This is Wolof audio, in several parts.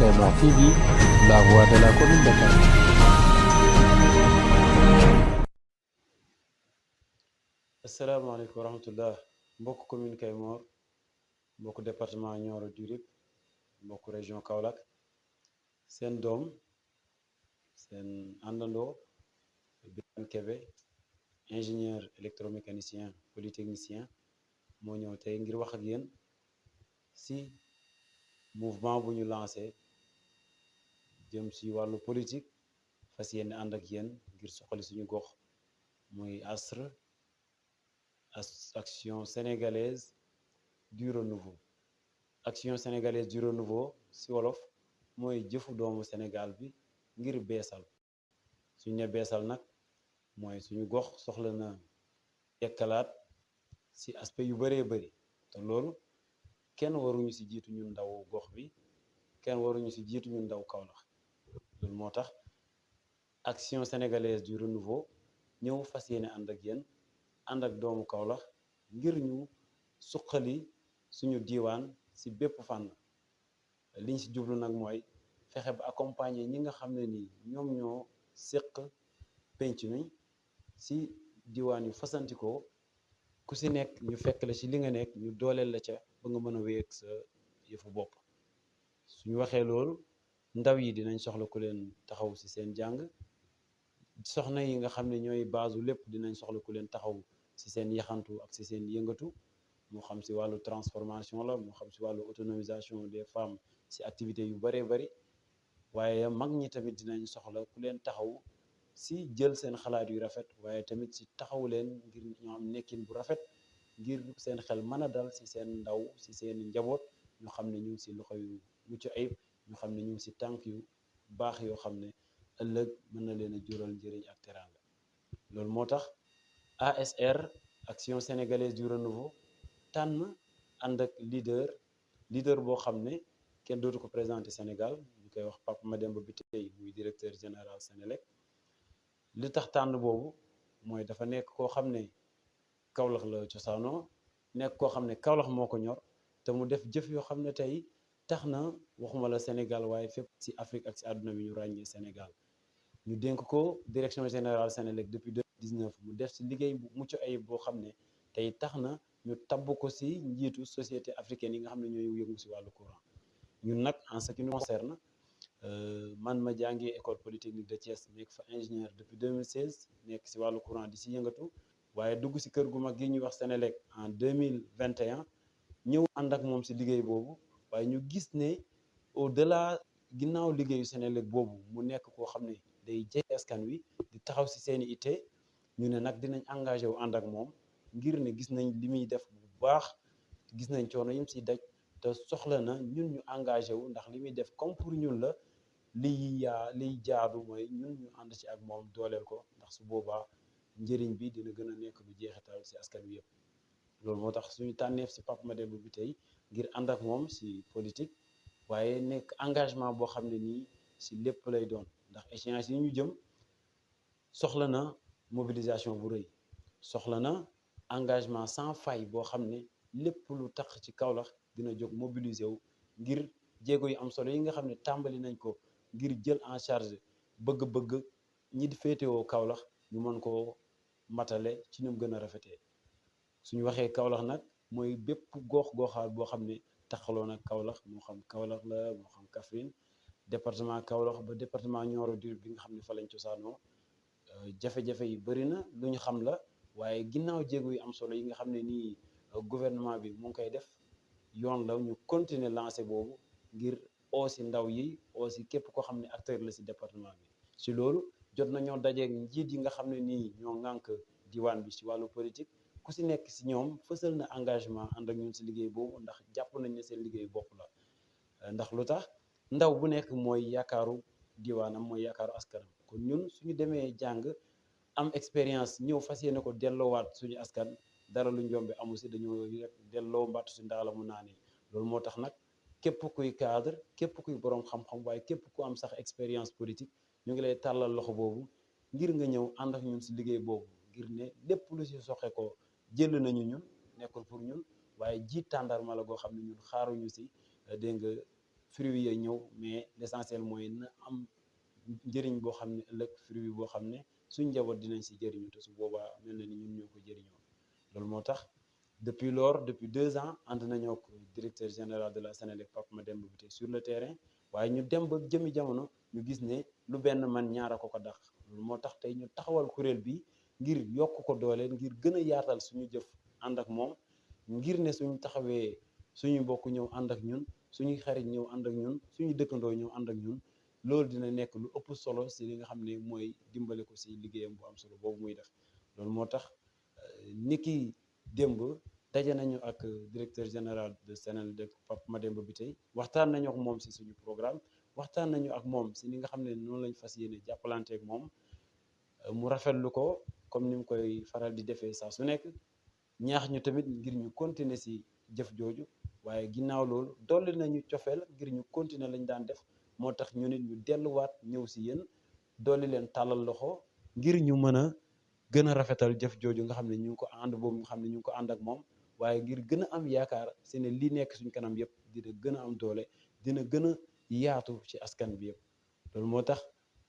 KMA TV, la voix de la commune de Dakar. asalaamaaleykum wa rahmatullah mbokk commune Kaymoor mbokk département Nioro du Rip mbokk région Kaolack seen doom seen àndandoo Birane Kébé ingénieur électromécanicien polytechnicien moo ñëw tey ngir wax ak yéen si mouvement bu ñu lancé jëm si wàllu politique fas yéene ànd ak yéen ngir soxali suñu gox muy ASRE, Action sénégalaise du renouveau. Action sénégalaise du renouveau si wolof mooy jëfu doomu Sénégal bi ngir beesal suñ ne beesal nag mooy suñu gox soxla na yekkalaat si aspect yu bëree bëri te loolu kenn waruñu si jiitu ñun ndaw gox bi kenn waruñu si jiitu ñun ndaw Kaolack loolu moo tax Action sénégalaise du renouveau ñëw fas yéene ànd ak yéen ànd ak doomu Kaolack ngir ñu suqali suñu diiwaan si bépp fànn liñ si jublu nag mooy fexe ba accompagner ñi nga xam ne nii ñoom ñoo séq penc mi si diiwaan yu fasantikoo ku si nekk ñu fekk la ci li nga nekk ñu dooleel la ca ba nga mën a wéy ak sa yëfu bopp suñu waxee loolu ndaw yi dinañ soxla ku leen taxaw si seen jàng soxna yi nga xam ne ñooy baasu lépp dinañ soxla ku leen taxaw si seen yaxantu ak si seen yëngatu moo xam si wàllu transformation la moo xam si wàllu autonomisation des femmes si activités yu bëree bëri waaye mag ñi tamit dinañ soxla ku leen taxaw si jël seen xalaat yu rafet waaye tamit si taxaw leen ngir ñoo am nekkin bu rafet ngir seen xel mën a dal si seen ndaw si seen njaboot ñu xam ne ñu ngi si loxo yu mucc ayib ñu xam ne ñu ngi si tànk yu baax yoo xam ne ëllëg mën na leen a jural njëriñ ak teraanga loolu moo tax ASR, Action sénégalaise du renouveau tànn ànd ak leader boo xam ne kenn dootu ko présenté Sénégal ñu koy wax Pape Mademba Bitèye muy directeur général Sénélec li tax tànn boobu mooy dafa nekk koo xam ne Kaolack la cosaanoo nekk koo xam ne Kaolack moo ko ñor te mu def jëf yoo xam ne tey tax na waxuma la Sénégal waaye fépp si Afrique ak si àdduna bi ñu ràññee Sénégal ñu dénk ko direction générale Sénélec depuis 2019 mu def si liggéey bu mucc ayib boo xam ne tey tax na ñu tabb ko si njiitu société africaine yi nga xam ne ñooy yëngu si wàllu courant ñun nag en ce qui nous concerne man ma jàngee école polytechnique de Thiès nekk fa ingénieur depuis 2016 nekk si wàllu courant di si yëngatu waaye dugg si kër gu mag gi ñuy wax Sénélec en 2021 ñëw ànd ak moom si liggéey boobu waaye ñu gis ne au delà ginnaaw liggéeyu Sénélec boobu mu nekk koo xam ne day jege askan wi di taxaw si seeni itte ñu ne nag dinañ engagé wu ànd ak moom ngir ne gis nañ li muy def bu baax gis nañ coono yim siy daj te soxla na ñun ñu engagé wu ndax li muy def comme pour ñun la liy jaadu mooy ñun ñu ànd ci ak moom dooleel ko ndax su boobaa njëriñ bi dina gën a nekk lu jeexital si askan wi yëpp loolu moo tax suñu tànneef si Pape Mademba Bitèye ngir ànd ak moom si politique waaye nekk engagement boo xam ne nii si lépp lay doon ndax échéance yi ñu jëm soxla na mobilisation bu rëy soxla na engagement sans faille boo xam ne lépp lu tax ci Kaolack dina jóg mobiliser wu ngir jéego yu am solo yi nga xam ne tàmbali nañ ko ngir jël en charge bëgg-bëgg ñi di féetewoo Kaolack ñu mën koo matale ci ñu gën a rafetee suñu waxee Kaolack nag mooy bépp gox-goxaat boo xam ne taxaloo nag Kaolack moo xam Kaolack la moo xam Kaffrine département Kaolack ba département Nioro du Rip bi nga xam ne fa lañ cosaanoo jafe-jafe yi bëri na lu ñu xam la waaye ginnaaw jéego yu am solo yi nga xam ne nii gouvernement bi mu ngi koy def yoon la ñu continuer lancé boobu ngir aussi ndaw yi aussi képp koo xam ne acteur la si département bi si loolu jot nañoo dajeeg njiit yi nga xam ne nii ñoo ŋànk diwaan bi si wàllu politique ku si nekk si ñoom fësal na engagement ànd ak ñun si liggéey boobu ndax jàpp nañ ne seen liggéey bopp la ndax lu tax ndaw bu nekk mooy yaakaaru diwaanam mooy yaakaaru askanam kon ñun suñu demee jàng am expérience ñëw fas yéene ko delloowaat suñu askan dara lu njombe amu si dañoo rek delloo mbattu si ndaala mu naanee loolu moo tax nag képp kuy cadre képp kuy boroom xam-xam waaye képp ku am sax expérience politique ñu ngi lay tàllal loxo boobu ngir nga ñëw ànd ak ñun si liggéey boobu ngir ne lépp lu si soxe ko jël nañu ñun nekkul pour ñun waaye jiit tàndarma la goo xam ne ñun xaaruñu si dégg nga fruit yi ñëw mais l'essentiel mooy na am njëriñ boo xam ne ëllëg fruit boo xam ne suñ njaboot dinañ si jëriñu te su boobaa mel na ni ñun ñoo ko jëriñoo loolu moo tax depuis 2 ans ànd nañoo ak directeur général de la Sénélec Pape Mademba Bitèye sur le terrain waaye ñu dem ba jëmi jamono ñu gis ne lu benn man ñaara ko dàq loolu moo tax tey ñu taxawal kuréel bi ngir yokk ko dooleel ngir gën a yaatal suñu jëf ànd ak moom ngir ne suñu taxawee suñu mbokk ñëw ànd ak ñun suñuy xarit ñëw ànd ak ñun suñu dëkkandoo ñëw ànd ak ñun loolu dina nekk lu ëpp solo si li nga xam ne mooy dimbale ko si liggéeyam bu am solo boobu muy def loolu moo tax niki démb daje nañu ak directeur général de Sénélec Pape Mademba Bitèye waxtaan nañu ak moom si suñu programme waxtaan nañu ak moom si li nga xam ne noonu lañ fas yéene jàppalante ak moom mu rafetlu ko comme ni mu koy faral di defee saa su nekk ñaax ñu tamit ngir ñu continuer si jëf jooju waaye ginnaaw loolu dolli nañu cofeel ngir ñu continuer lañ daan def moo tax ñu nit ñu delluwaat ñëw si yéen dolli leen tàllal loxo ngir ñu mën a gën a rafetal jëf jooju nga xam ne ñu ngi ko ànd boobu nga xam ne ñu ngi ko ànd ak moom waaye ngir gën a am yaakaar si ne li nekk suñ kanam yëpp dina gën a am doole dina gën a yaatu ci askan bi yëpp loolu moo tax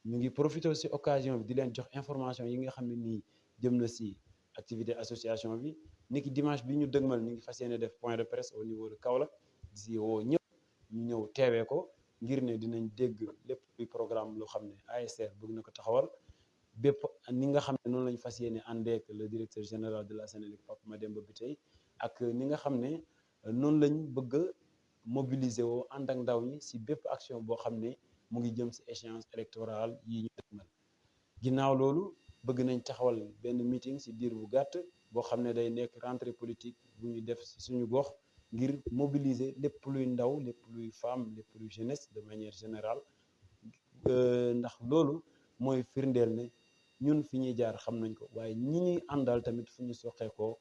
ñu ngi profité si occasion bi di leen jox information yi nga xam ne nii jëm na si activité association bi niki dimanche bi ñu dëgmal ñu ngi fas yéene def point de presse au niveau de Kaolack di si woo ñëpp ñu ñëw teewee ko ngir ne dinañ dégg lépp luy programme loo xam ne ASR bëgg na ko taxawal bépp ni nga xam ne noonu lañ fas yéene àndeek le directeur général de la Sénélec Pape Mademba Bitèye ak ni nga xam ne noonu lañ bëgg a mobiliser woo ànd ak ndaw ñi si bépp action boo xam ne mu ngi jëm si échéance électorale yi ñu dëgmal ginnaaw loolu bëgg nañ taxawal benn meeting si diir bu gàtt boo xam ne day nekk rentrée politique bu ñu def si suñu gox ngir mobiliser lépp luy ndaw lépp luy femme lépp luy jeunesse de manière générale ndax loolu mooy firndeel ne ñun fi ñuy jaar xam nañ ko waaye ñi ñuy àndal tamit fu ñu soqeekoo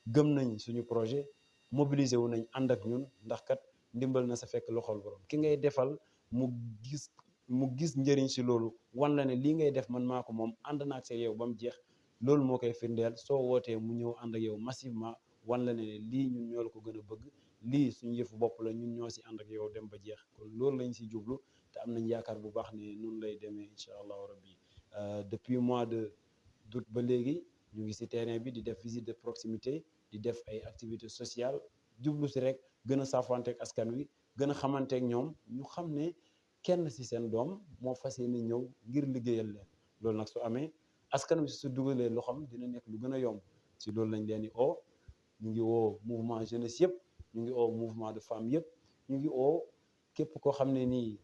gëm nañ suñu projet mobiliser wu nañ ànd ak ñun ndax kat ndimbal na sa fekk loxol borom ki ngay defal mu gis njëriñ si loolu wan la ne lii ngay def man maa ko moom ànd naa ak sa yow ba mu jeex loolu moo koy firndeel soo wootee mu ñëw ànd ak yow massivement wan la ne lii ñun ñoo la ko gën a bëgg lii suñu yëfu bopp la ñun ñoo si ànd ak yow dem ba jeex kon loolu lañ si jublu te am nañ yaakaar bu baax ne noonu lay demee incha allahu rabbi depuis mois d'août ba léegi ñu ngi si terrain bi di def visite de proximité di def ay activités sociales jublu si rek gën a saafanteeg askan wi gën a xamanteeg ñoom ñu xam ne kenn si seen doom moo fas yéene ñëw ngir liggéeyal leen loolu nag su amee askan wi su dugalee loxoom dina nekk lu gën a yomb si loolu lañ leen di oo ñu ngi woo mouvement jeunesse yëpp ñu ngi oo mouvement de femmes yëpp ñu ngi oo képp koo xam ne nii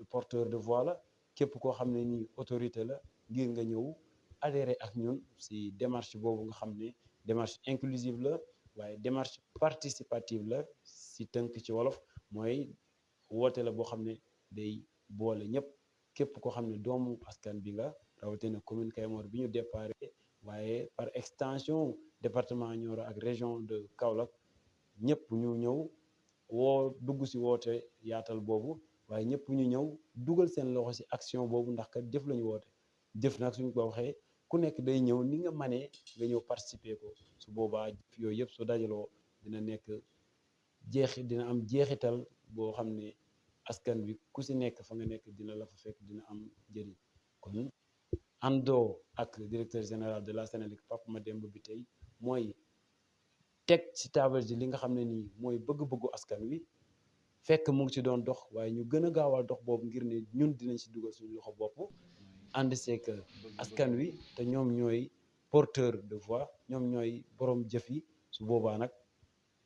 porteur de voix la képp koo xam ne nii autorité la ngir nga ñëw adhéré ak ñun si démarche boobu nga xam ne démarche inclusive la waaye démarche participative la si tënk ci wolof mooy woote la boo xam ne day boole ñëpp képp koo xam ne doomu askan bi nga rawatina commune Kayemor bi ñu déparé waaye par extension département Nioro ak région de Kaolack ñëpp ñu ñëw dugg si woote yaatal boobu waaye ñëpp ñu ñëw dugal seen loxo si action boobu ndax kat jëf lañu woote jëf nag suñ ko waxee ku nekk day ñëw ni nga manee nga ñëw participer ko su boobaa jëf yooyu yëpp su dajaloo dina nekk dina am jeexital boo xam ne askan bi ku si nekk fa nga nekk dina la fa fekk dina am njëriñ kon àndoo ak directeur général de la Sénélec Pape Mademba Bitèye mooy teg ci table ji li nga xam ne nii mooy bëgg-bëggu askan wi fekk mu ngi ci doon dox waaye ñu gën a gaawal dox boobu ngir ne ñun dinañ si dugal suñu loxo bopp ànd seek askan wi te ñoom ñooy porteur de voix ñoom ñooy borom jëf yi su boobaa nag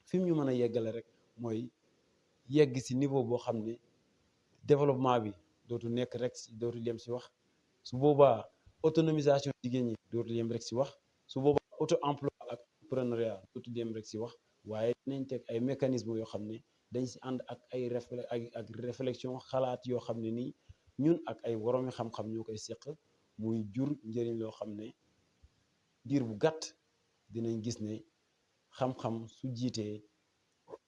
fi mu ñu mën a yeggale rek mooy yegg si niveau boo xam ne développement bi dootu nekk rek dootu yem si wax su boobaa autonomisation jigéen ñi dootu yem rek si wax su boobaa auto emploi ak entrepreneuriat dootu yem rek si wax waaye dinañ teg ay mécanismes yoo xam ne dañ si ànd ak ak réflexion xalaat yoo xam ne nii ñun ak ay woroomi xam-xam ñoo koy seq muy jur njëriñ loo xam ne diir bu gàtt dinañ gis ne xam-xam su jiitee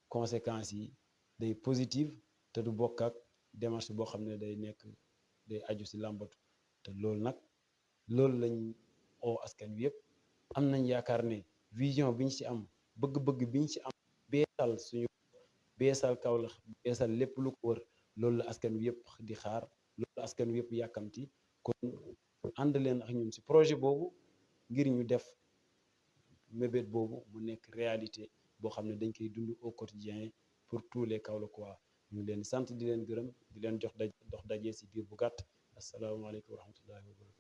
conséquences yi day positive te du bokk ak démarche boo xam ne day aju si làmbatu te loolu nag loolu lañ oo askan wi yëpp am nañ yaakaar ne vision biñ si am bëgg-bëgg biñ si am beesal suñu beesal Kaolack beesal lépp lu ko wër loolu la askan wi yëpp di xaar loolu la askan wi yëpp yàkkamti kon ànd leen ak ñun ci projet boobu ngir ñu def mébét boobu mu nekk réalité boo xam ne dañ koy dund au quotidien pour tous les Kaolackois ñu leen sant di leen gërëm di leen dox daje ci biir bu gàtt asalaamaaleykum wa rahmatullahi wa barakatuh